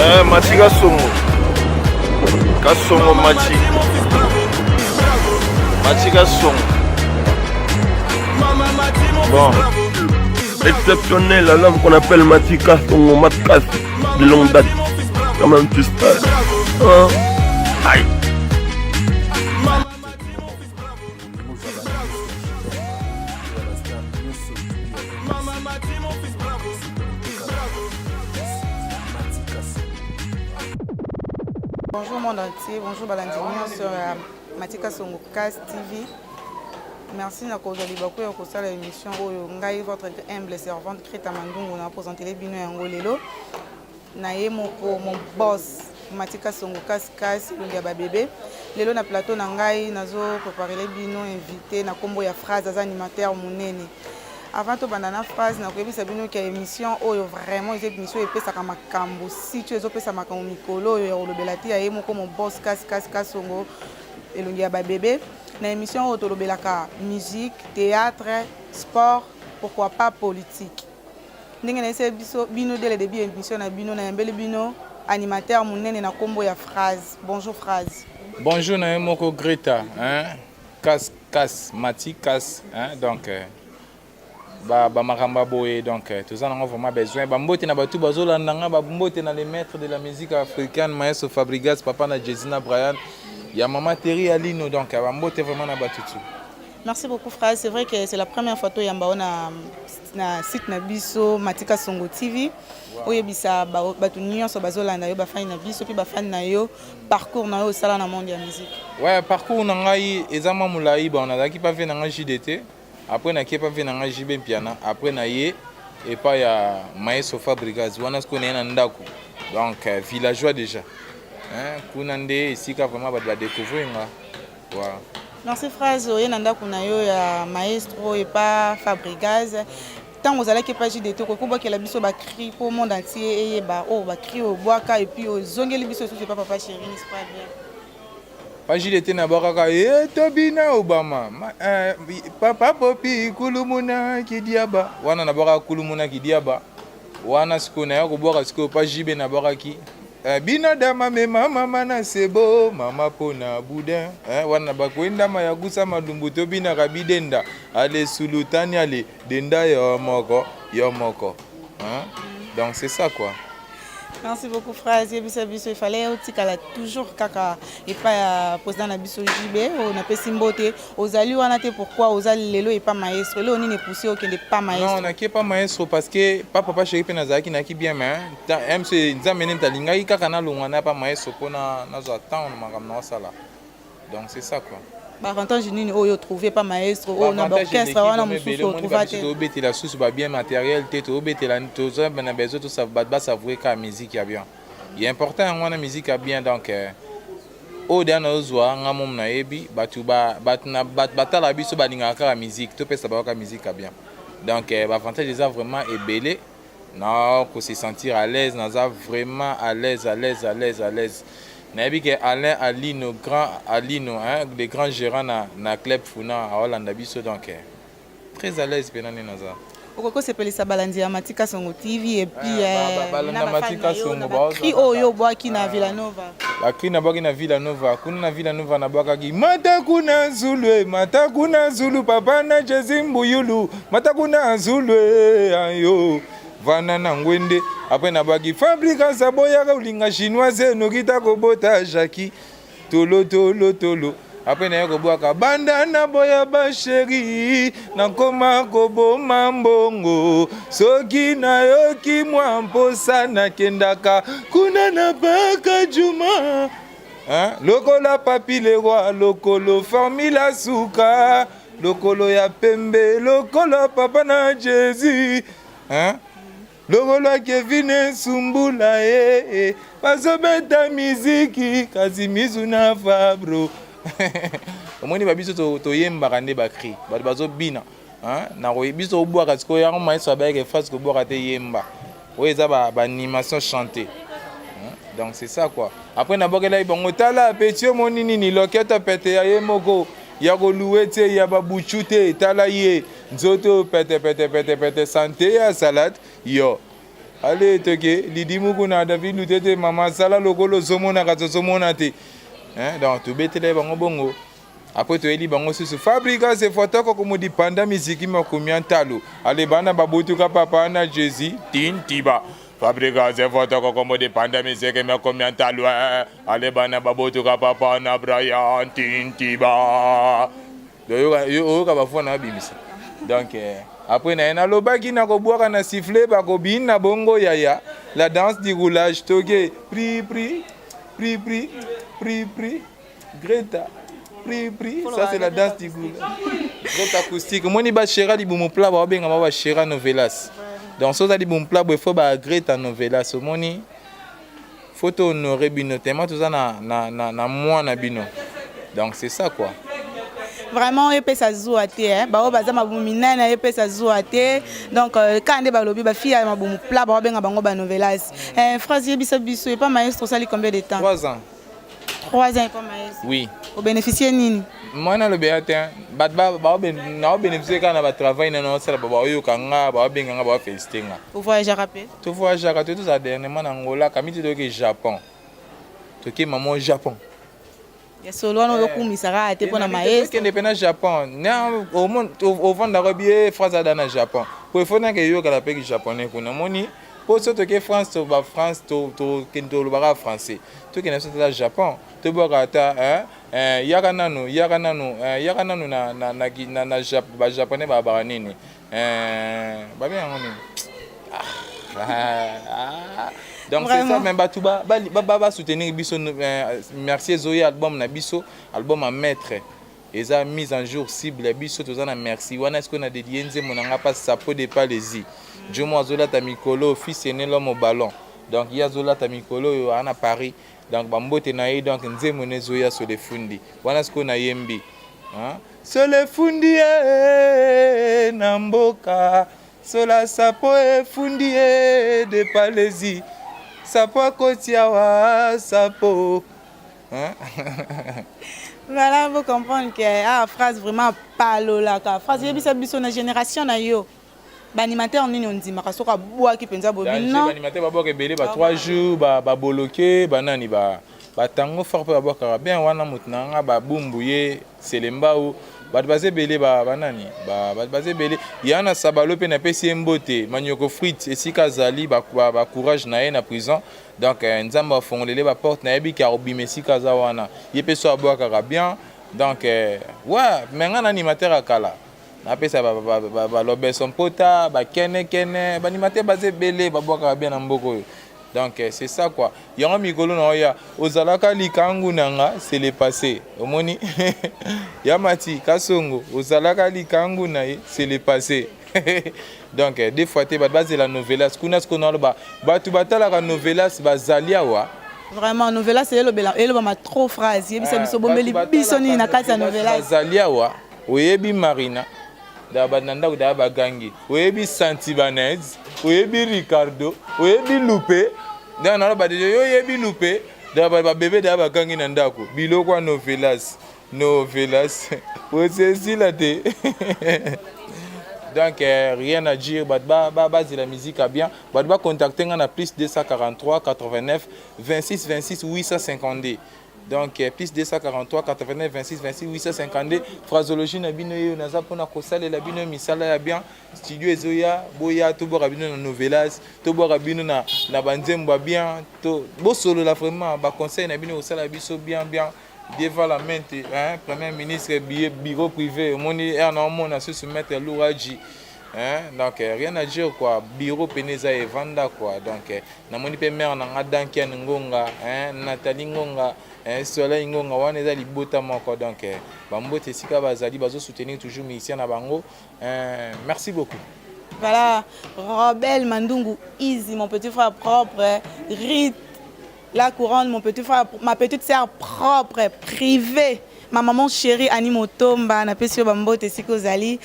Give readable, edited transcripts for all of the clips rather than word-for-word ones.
Eh, Machi Kasongo. Kasongo Machi. Machi Kasongo. Bon. Exceptionnel à l'homme qu'on appelle Machi Kasongo, Matkas de longue date. Quand même, tu sais. Hein? Aïe. Bonjour monde entier, bonjour balandi nyonso ya Matika Songo Kas TV. Merci na kozwa libaku ya kosala émission oyo ngai votre humble servante Kreta Mandungu na présentele bino yango lelo. Na ye moko mon boss Mati Kasongo kas kas elongi ya ba bebe. Lelo na plateau na ngai nazo preparele bino invité na kombo ya phrase aza animateur munene. Avant tobanda na phrase nakoyebisa bino ke émission oyo vraiment eza émission epesaka makambo site oyo ezopesa makambo mikolo oyo ya kolobela te ya ye moko mon boss kas kas Kasongo elongi ya ba bebe. Na émission oyo tolobelaka musique, théâtre, sport, pourquoi pas politique. Ndenge nayebisaki biso bino dès le début ya emission na bino, nayambeli bino animateur munene na kombo ya Phrase. Bonjour Phrase. Bonjour na yo moko Greta hein kas kas Mati kas hein donc euh, ba ba makambo ya boye donc euh, toza nango vraiment besoin ba mbote na bato bazolanda nga ba mbote na le maître de la musique africaine maestro Fabregas papa na Jay-Z na Brian ya mama Terry Alino donc euh, ba mbote vraiment na bato tout. Merci beaucoup Phrase, c'est vrai que c'est la première fois toyamba yo na na site na biso Matika Songo TV. Oyebisa bato nyonso bazolanda yo bafani na biso mpe bafani na yo parcours na yo osala na monde ya musique. Ouais, parcours na ngai eza mwa molai bon nazalaki pa vie na ngai JDT après nakie pa vie na ngai JB Mpiana après na ye epai ya Maestro Fabregas wana sikoyo naye na ndako donc euh, villageois déjà hein, kuna nde esika vraiment bato badécouvrir nga. Voilà. Merci phrase oye na ndako na yo ya maestro epa Fabrigaz ntango ozalaki epa JDT okoki kobwakela biso bacri mpo monde entier eyeba oyo oh, bacri obwaka epuis ozongeli biso lisusu epa papa chéri n'est-ce pas bien pa JDT nabwakaka ye tobina Obama eh, papa popi kulumuna kidiaba wana nabwakaka kulumuna kidiaba wana sikoyo naya kobwaka sikoyo pa JB nabwakaki Eh, bina dama mema mama na sebo mama pona boudin eh, wana bakwendama ya gusa malumbu tobinaka bidenda ale sulutani ale denda yo moko yo moko hein? Donc c'est ça quoi. Merci beaucoup phrase yebisa biso il fallait otikala toujours kaka epai ya président na biso JB oyo napesi mbote ozali wana te pourquoi oza lelo epa maestro eloko nini epousse okende pa maestro? Non nakie pa maestro parce que pa papa chéri mpe nazalaki nayaki bien mais mc nzambe nde moto alingaki kaka nalongwa na pa maestro mpo nazwa temps na makambo naosala donc c'est ça quoi. Baavantage nini oyo otrouve pa maestro oyo na baorchestre wana mosusu otrouva te? Tobetela susu ba bien matériel te, tobetela toza na besoin bato basavoure kaka musique ya bien ya important yango wana musique ya bien donc euh, oyo deya nazozwa nga momu nayebi bato batala biso balingaka kaka musique topesa bango kaka musique ya bien donc euh, baavantage eza vraiment ebele na ko se sentir à l'aise naza vraiment à l'aise à l'aise à l'aise à l'aise nayebi ke Alain Alino grand Alino hein, le grand gérant na, na club Funa aolanda biso donc eh, très à l'aise pena nde naza okoki kosepelisa balandi ya Matika Songo TV et puis eh, balanda Matika Songo cri oyo obwaki na Villanova bakri nabwaki na Villanova kuna na Villanova nabwakaki mata kuna zulue mata kuna zulu papa na Jezi Mbuyulu mata kuna zulue ayo vana na ngwende apres nabwaki Fabricas aboyaka olinga chinoise noki takobota Jackie tolo tolo tolo apres naye kobwaka banda na boya basheri nakoma koboma mbongo soki nayoki mwa mposa nakendaka kuna na baka juma hein? Lokola papi leroy lokolo formula suka lokolo ya pembe lokolo papa na jésus hein? Lokola Kevin Sumbula eh, eh, bazobeta miziki kasi misu na Fabro omoni ba biso toyembaka nde ba cri bato bazobina na biso obwaka sikoyo yango maestro abayeke phrase kobwaka te yemba oyo eza ba animation chante donc c'est ça quoi après nabwakelaki bango tala peti omoni nini loketo pete ya ye moko ya koluwe te ya babuchu te tala ye nzoto pete pete pete pete sante ya salade yo. Ale toke Lidi Mukuna, David Lutete, mama sala lokolo ozomona kasi ozomona te. Hein, donc tobetela ye bango bongo. Après toyeli bango susu Fabrigas efotoko komodipanda miziki makomia ntalo. Ale bana babutuka papa na Jésus tintiba. Fabrigas efotoko komodipanda miziki makomia ntalo. Eh. Ale bana babutuka papa na Brian tintiba. Oyoka bafua na babimisa. Donc eh, après na ye nalobaki nakobwaka na sifflet bakobina bongo yaya la danse du roulage toke pri pri pri pri pri pri Greta pri pri ça c'est la danse du roulage Greta acoustique omoni ba chera libumu plat baobenga ba ba chera novelas donc soza libumu plat boye fo ba Greta novelas omoni faut to honorer bino tellement toza na, na, na, na mwana bino donc c'est ça quoi. Vraiment epesa zuwa te eh. Baoyo baza mabumu minene epesa zuwa te donc euh, kaka nde balobi bafille ya mabumu plat baobenga bango banovelas eh, phrase yebisa biso epa maestro osali combien de temps? 3 ans. 3 ans epa maestro. Oui. Obénéficie nini? Moi nalobela te bato naobénéficie kaka na batravail na naosala baoyoka nga baobenga nga baofélicité nga. Ovoyageaka mpe? To voyageaka to tozala dernièrement na Angola kamiti toyoki Japon toke mama Japon. Ya solo wana ozokumisa kaka te mpo na maestro. Tokende mpe na Japon ovandaka bie phrase ada na Japon po efo nake eyokala mpe ki japonais kuna omoni po so toke France to ba France tokende tolobaka français tokende biso tata Japon tobwaka ata yaka nanu yaka nanu yaka nanu na, na, na, na, na ba japonais babaka nini babenga yango nini ah, donc c'est ça mais bato basoutenir biso merci ezoya album na biso album ya maître eza mise en jour cible ya biso toza na merci wana sikoyo na dédie nzembo na nga mpa sapo de palesi jomo azolata mikolo fils aîné l'homme au ballon donc ye azolata mikolo oyo aa na Paris donc bambote na ye donc nzembo na ezoya solefundi wana sikoyo nayembi. Solo efundi ye na mboka sola sapo efundi ye de palezi sapo akoti awa sapo. Voilà, vous comprendre que ah, phrase vraiment palolaka. Phrase yebisa biso na génération na yo. Ba animateur nini ondimaka soki abwaki mpenza bobi non? Ba animateur babwaka ebele ba 3 jours ba baboloke banani ba batango fort mpe babwakaka bien wana moto na nga babumbu ye selembau bato baza ebele banani bato baza ebele ya na sabalo mpe napesi ye mbote manioko frite esika azali bacourage na ye na prison donc nzambe afongolele baporte nayebi ke akobima esika aza wana ye mpe so abwakaka bien donc ouais me nga na animateur ya kala napesa balobeso mpota bakenekene baanimateur baza ebele babwakaka bien na mboka oyo donc c'est ça quoi yango mikolo na oya ozalaka likangu na nga c'est le passé omoni ya mati kasongo ozalaka likangu na ye c'est le passé donc des fois te bato bazela novelas kuna sikoyo naloba bato batalaka novelas bazali awa. Vraiment novelas elobama trop phrase yebisa biso bombeli biso nini na kati ya novelas. Bazali awa oyebi Marina da bato na ndako daa bagangi oyebi Santibanez oyebi Ricardo oyebi Lupe ndenge naloba deja yo oyebi Lupe da babebe daa bagangi na ndako biloko ya novelas novelas osesila te donc rien à dire bato bazela musique ya bien bato bacontacte nga na plus 243 89 26 26 852 donc plus 243 89 26 26 852 phrasologie na bino yeyo naza mpona kosalela bino misala ya bien studio ezoya boya tobwaka bino na novelas tobwaka bino na, na banzembo ya bien to bosolola vraiment baconseil na bino kosala biso bien bien devant la mente hein, premier ministre billet bureau privé omoni r na omona susu maître louraji hein, donc rien à dire quoi bureau pene eza evanda quoi donc namoni mpe mare na nga Duncan Ngonga hein, Nathalie Ngonga hein, Soleil Ngonga wana eza libota moko donc bambote esika bazali bazo soutenir toujours musicien na bango hein, merci beaucoup. Voilà, Robel Mandungu Easy, mon petit frère propre, Rit, la couronne, mon petit frère, ma petite sœur propre, privée, ma maman chérie Annie Motomba, napesi yo bambote esika ozali.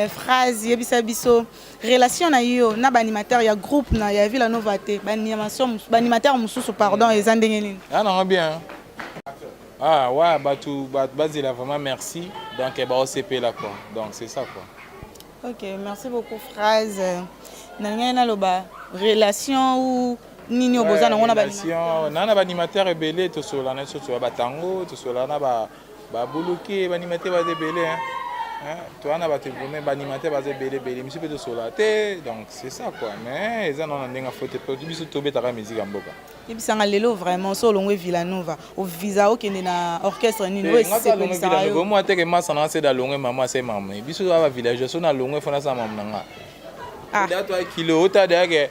Phrase yebisa biso relation na yo na baanimateur ya groupe na ya Villa Nova te, baanimation baanimateur mosusu pardon eza ndenge nini? Ah non bien. Ah ouais, bato bazela vraiment merci. Donc baosepela quoi. Donc c'est ça quoi. Ok, merci beaucoup phrase. Na ngai naloba Relation ou nini oyo boza nango na ba na na baanimateur ebele tosolola na biso toya batango tosolola na babuluki baanimateur baza ebele toya na bato vraiment baanimateur baza ebele ebele misu mpe tosolola te donc c'est ça quoi mais eza nano na ndenge afote mpo biso tobetaka musique ya mboka. Yebisanga lelo vraiment so olongwe Villanova ovisa okende na orchestre nini oyo esepelisaka yo? Omwa teke masa na se alongwe mama ase mama biso ba villageois so na longwe fona sa mama na nga. Ah. Da toi kilo ota da ke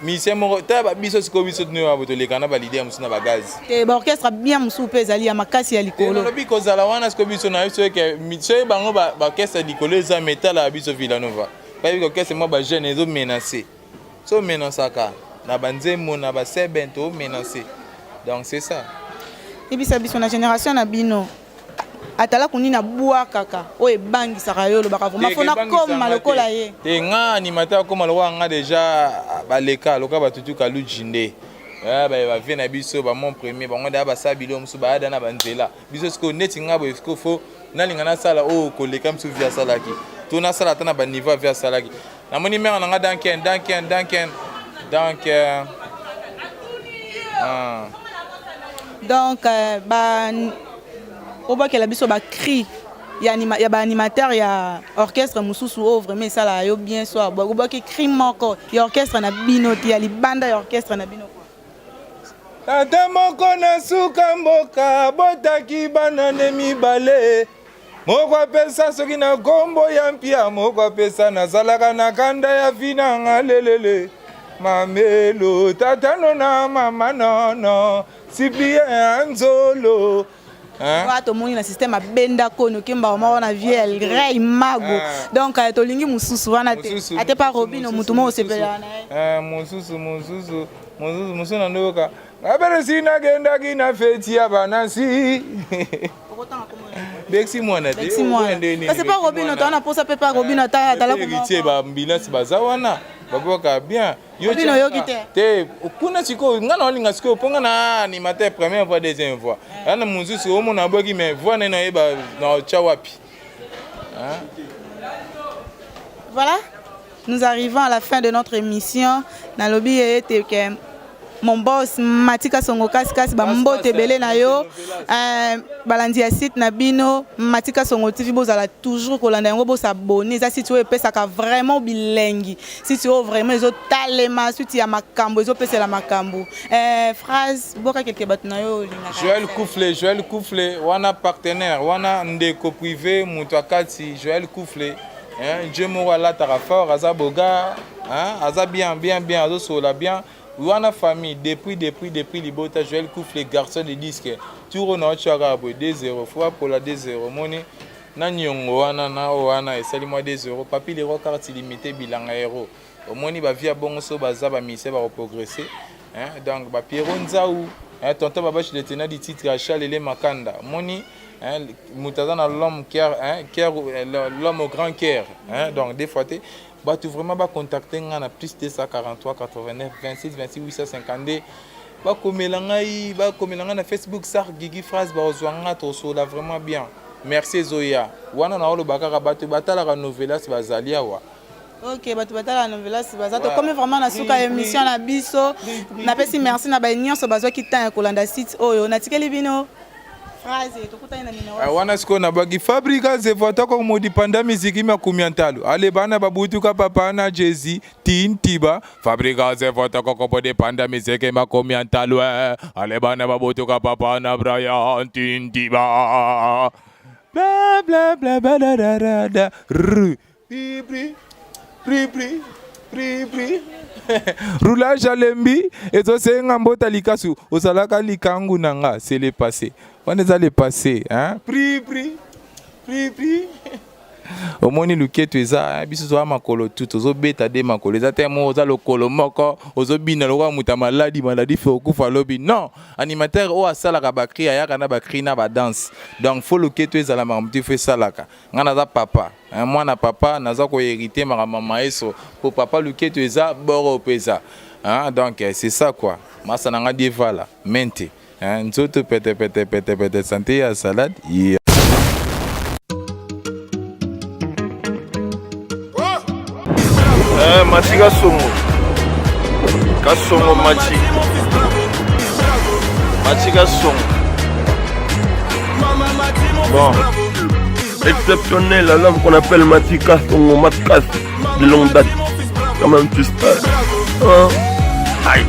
musicien moko ta ba biso sikoyo biso tino ya toleka na ba leader mosusu na ba gaz. Te ba orchestre bien mosusu mpe ezali ya makasi ya likolo. Nalobi kozala wana sikoyo biso na biso ke soki bango ba orchestre likolo eza metala ya biso Villanova. Bayebi orchestre mwa ba jeune ezo menacer. So menacaka na ba nzembo na ba seben to menacer. Donc c'est ça. Yebisa biso na génération na bino atalaku nini abwakaka oyo ebangisaka yo olobaka vraiment fo nakoma lokola ye te nga animateur akoma lokola nga deja baleka lokola batutu kaluji nde eh, bavie na biso bamon premier bango deja basala biloko mosusu bayada na banzela biso sikoyo neti nga boye sikoyo fo nalinga nasala oyo koleka mosusu vie asalaki to nasala ata na baniveau ya vie asalaki namoni mare na nga danken danken danken donc euh, ah. Donc euh, ba obwakela biso ba cri ya, anima, ya baanimateur ya orchestre mosusu oyo vraiment esalaka yo bien so obwaki cri moko ya orchestre na bino te ya libanda ya orchestre na bino. Tata moko na suka mboka abotaki bana ne mibale moko apesa soki na kombo ya mpia moko apesa nazalaka na kanda ya vi na nga lelele mamelo tata nona mama nono cyprien nzolo. Hein? Tomoni na système abenda kono kemba moko na vie El Rey Mago. Ah. Donc euh, tolingi mususu wana te. Ate pa Robino mutu moko sepela na ye. Eh mususu mususu mususu mususu na ndoka. Abere si nagendaki na feti ya banasi. Bexi mwana te. Bexi mwana. Parce que pa Robino to na posa pe pa Robino ata atala ko. Héritier ba ambulance baza wana. Babwaka bien. Yo Bino oyoki te. Te kuna sikoyo nga na olinga sikoyo mpo nga na animateur première voix deuxième voix. Ana mosusu omona abwaki mais voix naye nayeba na otya wapi. Hein? Voilà, nous arrivons à la fin de notre émission. Nalobi ete que mon boss Matika Songo kasi kasi ba mbote ebele na yo euh, balandi ya site na bino Matika Songo TV bozala toujours kolanda yango bosabonne eza site oyo epesaka vraiment bilengi site oyo vraiment ezotalema suite ya makambo ezopesela makambo eh, phrase boka quelque bato na yo olingaka. Joël Koufle, Joël Koufle wana partenaire wana ndeko privé moto akati Joël Koufle hein, Dieu moko alataka fort aza boga hein, aza bien bien bien azosola bien wana famille depuis depuis depuis libota Joël Koufle garçon de disque tour oyo naotia kaka boye 2 0 fo apola 2 0 omoni na niongo wana na oyo wana esali mwa 2 euro papi leroy carte illimité bilanga euro omoni ba vie ya bongo so baza ba musicien bako progresser hein donc ba Pierrot Nzau hein tonton babache le tenant du titre Achal ele Makanda omoni hein moto aza na l'homme cœur hein cœur euh, l'homme au grand cœur hein donc des fois te bato vraiment ba contacter nga na plus 243 89 26 26 852 bakomela ngai bakomela ngai na facebook sar gigi phrase bakozwa nga tosola vraiment bien merci ezoya wana naoloba kaka bato batalaka novelas bazali awa. Ok, bato batalaka novelas baza. Tokomi vraiment na suka ya émission na biso. Napesi merci na baye nyonso bazwaki temps ya kolanda site oyo. Natikeli bino phrase, tokutani na numero. Ah, wana sikoyo nabwaki fabrika zevatako modipanda miziki makumi ya ntalo ale bana babutuka papa na jezi Tintiba Fabricas fotokoko depanda miziki makomi ya ntalo eh. Ale bana babutuka papa na Brian Tintiba bla bla bla bla da da da da rr pri pri pri pri pri pri roulage alembi ezosenga mbota likasu ozalaka likangu na nga c'est le passé wana eza le passé hein pri pri pri pri Omoni luketu eza eh, biso toza makolo tu tozobeta de makolo eza te moko oza lokolo moko ozobina lokola moto ya maladi maladi fe okufa lobi non animateur oyo asalaka bacri ayaka na bacri na badanse donc fo luketu ezala makambo te fo esalaka ngai naza papa eh, mwana papa naza koherite makambo ya maestro po papa luketu eza boro mpe eza donc eh, c'est ça quoi masa na ngai dievala mente nzoto pete pete pete pete sante ya salade yeah. Eh, Matika Songo. Kasongo Machi. Machi Kasongo. Bon. Exceptionnel à l'homme qu'on appelle Mati Kasongo Matkas de longue date. Quand même tu sais. Hein? Aïe.